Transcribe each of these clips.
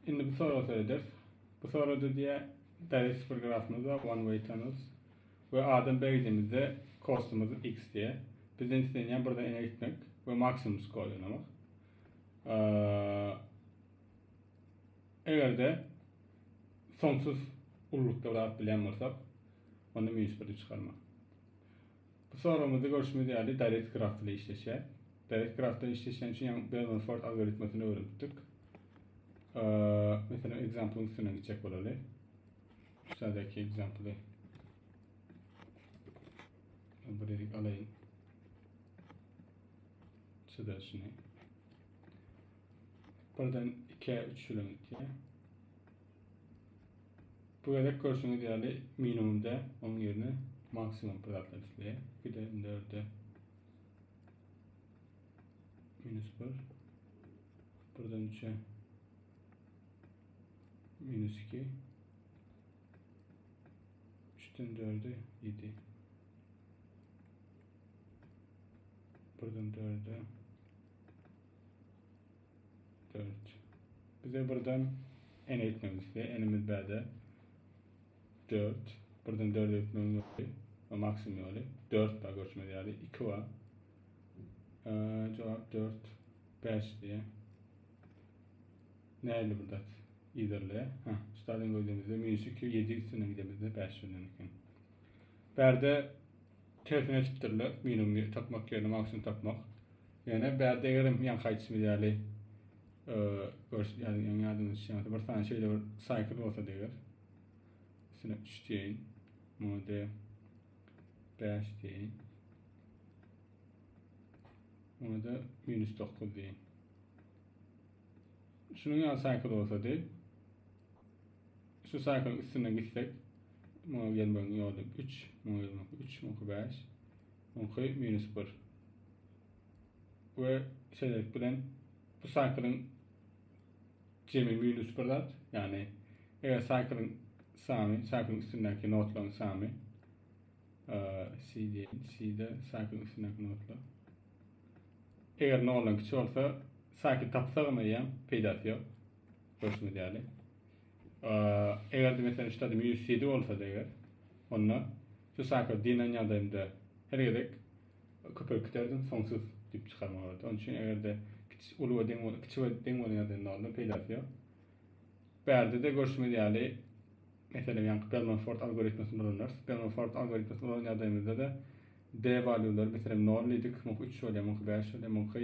Indi bu soraga serederis. Bu soragda diýýär, direct bir grafymyz bar, one way tunnels we adam bergidimizde kostumyz x diýýär. Bizden islenýän birden ene gitmek we maksimum skor ýygnamak. Eger-de soňsuz ululykda bir zat bilýän bolsak, onda minus 1 çykarmak. Bu soragymyzda görşümiz ýaly direct graf ile işleşýär. Direct grafda işleşýän üçin ýaňy Bellman-Ford algoritmasyny öwrenipdik. Meselem, example-yň üstünden gitjek bolaly. Şuradaki example-y bir elik alaýyn. Şurada şunu. Birden 2'ye 3 bilen gitýär. Bu gezek görşüňiz ýaly minimum däl, onuň ýerine maksimum bir zatlar isleýär. 2-den 4-e minus 1, 1-den 3-e minus 2, 3-den 4-e 7, 1-den 4-e 4. Bize birden n etmemiz isleýär. N'imiz bäde 4. Birden 4 etmegiň ýoly we maksimum ýoly 4 bar görşümiz ýaly 2 bar. Ee, jogap 4 5 diýe. Näli bir zat ilerleýär. Ha, şu gördüğümüzde minus 2 7 üstünden gidemizde 5 bilen eken. Bärde tersine etipdirler. Minimum tapmak ýerine maksimum tapmak. Ýöne bärde egerem ýaňky aýdyşymyz ýaly görüş ýaly ýaňy ýadyňyza düşýän bir sany şeýle bir cycle bolsa eger üstüne 3 diýeýin. Muňa da 5 diýeýin. Muňa da minus 9 diýeýin. Şunuň ýaly cycle bolsady şu cycle üstünden gitsek muňa gelmegiň ýoly 3, muňa gelmek 3, muňa 5, muňa minus 1. We şeýlelik bilen bu cycle-yň jemi minus bir zat. Ýagny eger cycle-yň sany, cycle-yň üstündäki notlaryň sany C diýelim, C-de cycle-yň üstündäki notlar. Eger noldan kiçi bolsa, cycle tapsagam eýýäm peýdasy ýok. Görşüňiz ýaly. Eger-de meselem şu taýda minus 7 bolsa eger, onda şu cycle dynan ýagdaýymda her gezek köpelip giderdim, soňsuz diýip çykarmaly bolardy. Onuň üçin eger-de kiçi uly we deň kiçi we deň bolan ýagdaýynda noldan peýdasy ýok. Bärde-de görşümiz ýaly, meselem, ýaňky Bellman-Ford algoritmasyny ulanarys. Bellman-Ford algoritmasyny ulanan ýagdaýymyzda-da D valuelary meselem 0 diýdik, muňky 3 bolýar, muňky 5 bolýar, muňky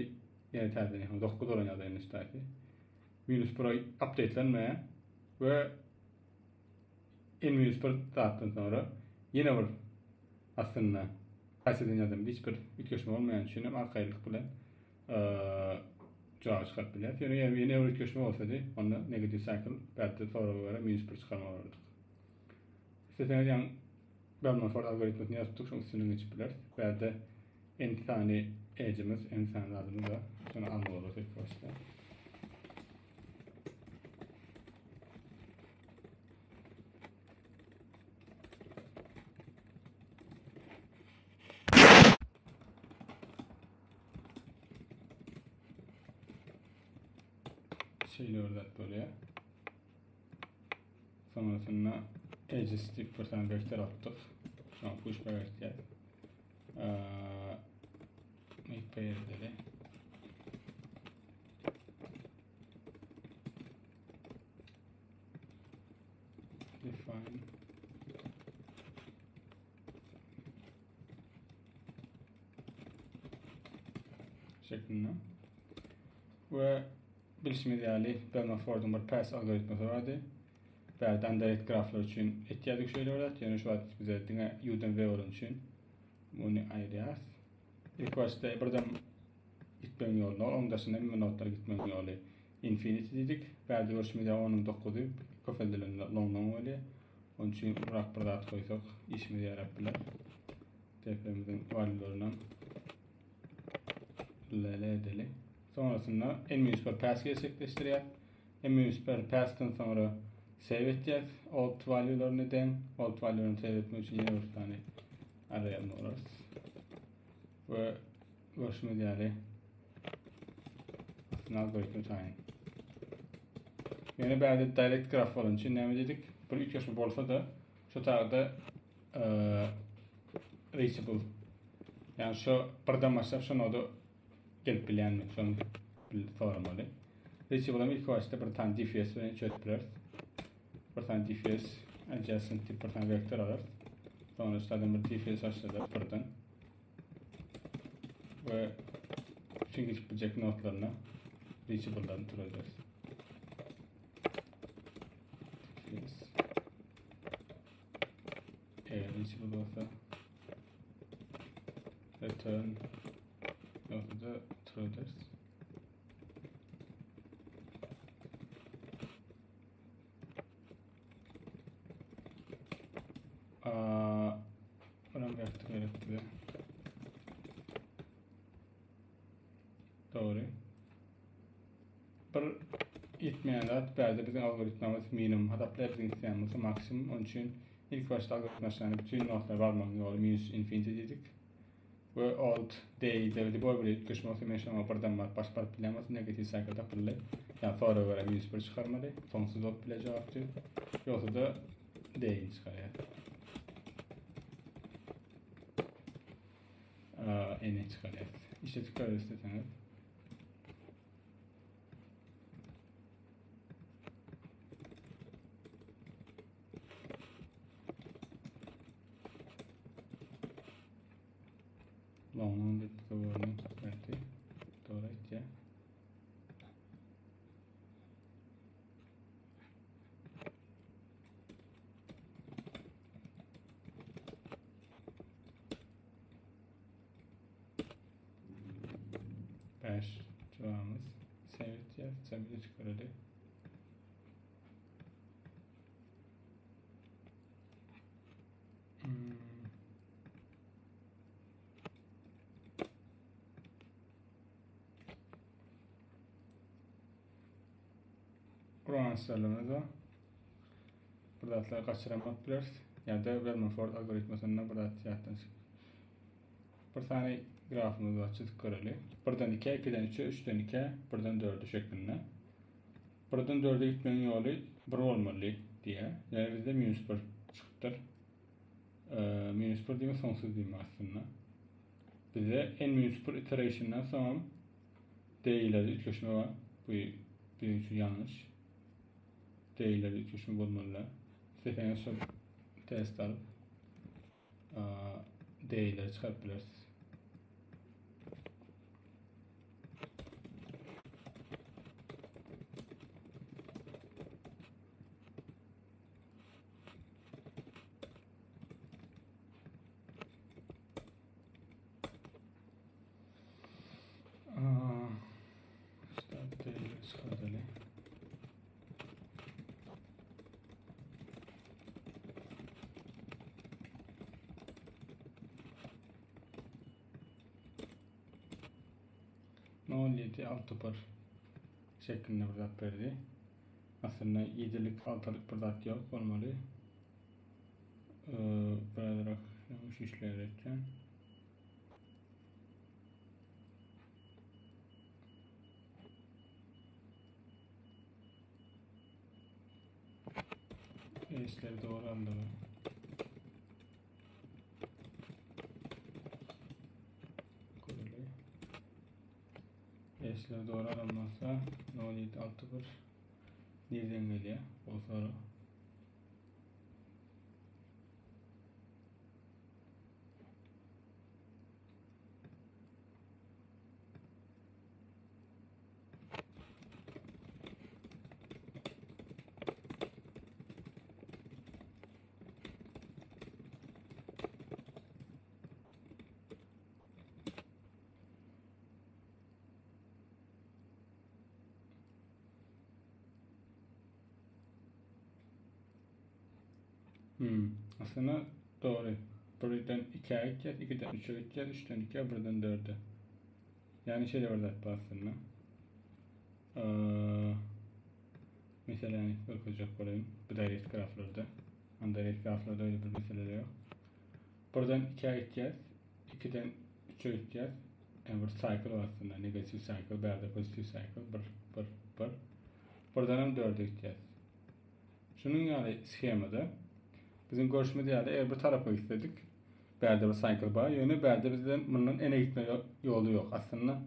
ýene täzeden ýa 9 bolan ýagdaýynda ştaýsy. Minus 1 updatelenmeýär we n minus 1 zatdan soňra ýene bir aslynda haýsy dünýäde hiç bir üýtgeşme bolmaýan üçin hem arkaýynlyk bilen jogaby çykaryp bilýäris. Ýöne ýene bir üýtgeşme bolsady, onda negative cycle bärde soraga görä minus 1 çykarmaly bolardyk. Isleseňiz ýaň Bellman-Ford algoritmasyny ýazypdyk, şonuň üstünden geçip bileris. Bärde n sany edge'imiz, n sany zadymyz bar. Şony almaly bolar ilk başda. Şeýle bir zat bolýar. Sonrasynda edges diýip bir sany vektor atdyk. Şoňa push back etýär. Make pair edeli. Define şeklinde. We bilşimiz ýaly Bellman Ford'un bir pass algoritmasy bardy. Bärden direct graflar üçin etýärdik şeýle bir zat. Ýöne şu wagt bize diňe U-dan V bolan üçin muny aýyrýarys. İlk başda birden gitmegiň ýoly nol, onuň daşynda hemme notlar gitmegiň ýoly infinity diýdik. Bärde görşümiz ýaly onuň 9-y köpeldilende long long bolýar. Onuň üçin ulurak bir zat goýsak işimize ýarap biler. Depemiziň valuelarynam LL edeli. Sonrasynda n-1 pass gerçekleşdirýär. N-1 passdan soňra save etýär. Old valuelaryny deň. Old valuelaryny save etmek üçin ýene bir sany array almaly. We görşümiz ýaly aslynda algoritm taýyn. Ýöne bärde direct graf bolan üçin näme diýdik? Bir üýtgeşme bolsa-da şu tagda e, reachable. Ýagny şu birden başlap şu noda gelip bilýänmi? Şony soramaly. Reachable hem ilk başda bir tane DFS bilen çözüp bileris. Bir tane DFS adjacent diýip bir tane vektor alarys. Sonra zaten bir DFS açdylar birden. We bütün geçip biljek notlaryna reachable'laryny turacağız. DFS eğer reachable bolsa return notu da true ederiz. Aa, Oram yaptık gerekli. Dogry. Bir ýetmeýän zat bärde biziň algoritmamyz minimum hasaplaýar, biziň isleýän bolsa maksimum. Onuň üçin ilk başda algoritma başlanda bütün notlara barmagyň ýoly minus infinity diýdik. We old day de boý bir üýtgeşme bolsa men şoňa birden baryp baş baryp bilýän bolsa negativ cycle tapyldy. Ýa sonra görä minus 1 çykarmaly. Soňsuz bolup bile jogap diýip. Ýogsa da D-ni çykarýar. N-i çykarýar. İşletip görür isteseňiz. Long diýip doğru berdi. Doğru aýtýar. Beş cevabımız sebit yer, sebit çıkarıldı. Hmm. Romanslarymyz bar. Bir zatlar gaçyramak bileris. Ýa-da Bellman-Ford algoritmasyndan bir zat ýatdan çyk. Bir sany grafymyz bar, çyzyp göreli. Birden 2, 2-den 3-e, 3-den 2-e, 1-den 4-e şeklinde. 1-den 4-e gitmegiň ýoly 1 bolmaly diýýär. Ýagny bizde minus 1 çykypdyr. Ee, minus 1 diýmek soňsuz diýmek aslynda. Bizde n minus 1 iteration'dan soň D-lerde üýtgeşme bar. Bu biziň üçin ýalňyş. D-lerde üýtgeşme bolmaly. Isleseňiz şol test alyp D-leri çykaryp bilersiniz. Nol ýedi alty bir şeklinde bir zat berdi. Aslynda ýedilik altylyk bir zat ýok bolmaly. Birazrak ýalňyş işler etýän. Reisleri doğru aldı mı? Reisleri doğru alanmazsa 07 6 1 nereden geliyor? O soru. Hmm. Aslında doğru. Birden 2'ye gideceğiz, 2'den 3'e gideceğiz, 3'ten 2'ye, 1'den 4'e. Yani şeýle bir zat bar aslynda. Ee, meseläni görkezjek bolaýyn. Bu direct graflarda. Undirect graflarda öyle bir mesele yok. Birden 2'ye gideceğiz. 2'den 3'e gideceğiz. Yani bir cycle var aslında. Negatif cycle, bärde pozitif cycle. 1, 1, 1. Birden hem 4-e gitýär. Şunuň ýaly shemada biziň görşümiz ýaly eger bir tarapa gitsedik, bärde bir cycle bar, ýöne bärde bizden mundan ene gitme ýoly ýok. Aslynda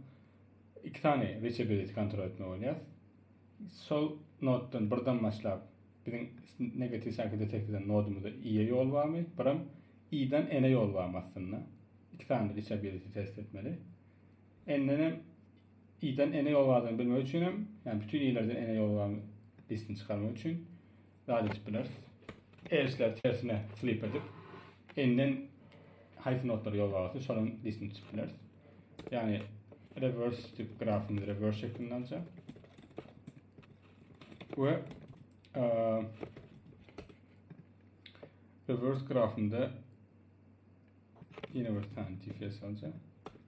iki sany reachability kontrol etmek bolýar. Sol noddan birden başlap biziň negative cycle detect eden nodumyza i-ye ýol barmy? Biram i-den n-e ýol barmy aslynda? Iki sany reachability test etmeli. N-den hem i-den n-e ýol bardygyny bilmek üçin hem, ýagny bütün i-lerden n-e ýol barmy listini çykarmak üçin zat edip bileris. Edge'leri tersine flip edip, n-den haýsy nodlara ýol bar bolsa şolaryň listini çykyp bileris. Ýagny reverse tip grafymyzy reverse şeklinde alacak. We e, reverse grafynda Yine bir tane TFS alacağım.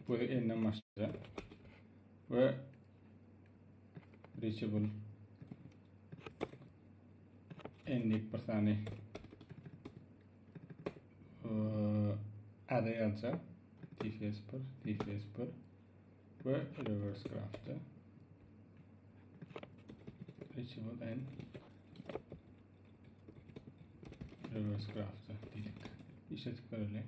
Bu da elinden başlayacak. Ve reachable enlik bir tane array alacak. TFS 1, TFS 1 ve reverse graph'ta reachable n Reverse graph'ta diýdik. Işletip göreli.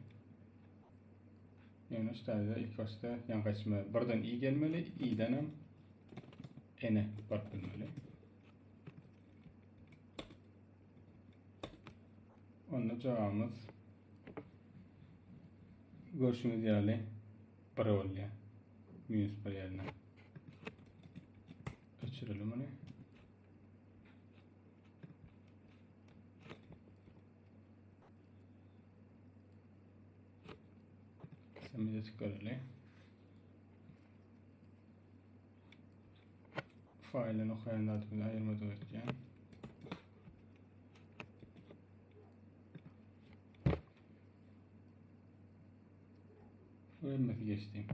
Ýöne şu taýda ilk başda ýan gaçma birden i gelmeli, i'den hem n-e baryp bilmeli. Onda cevabımız görşüňiz ýaly 1 bolýar. Minus 1 ýerine. Öçürelim muny. Sen bir göreli. Faýlyn okaýan zadyny aýyrmadyk etýän. Hemmesi geçdi.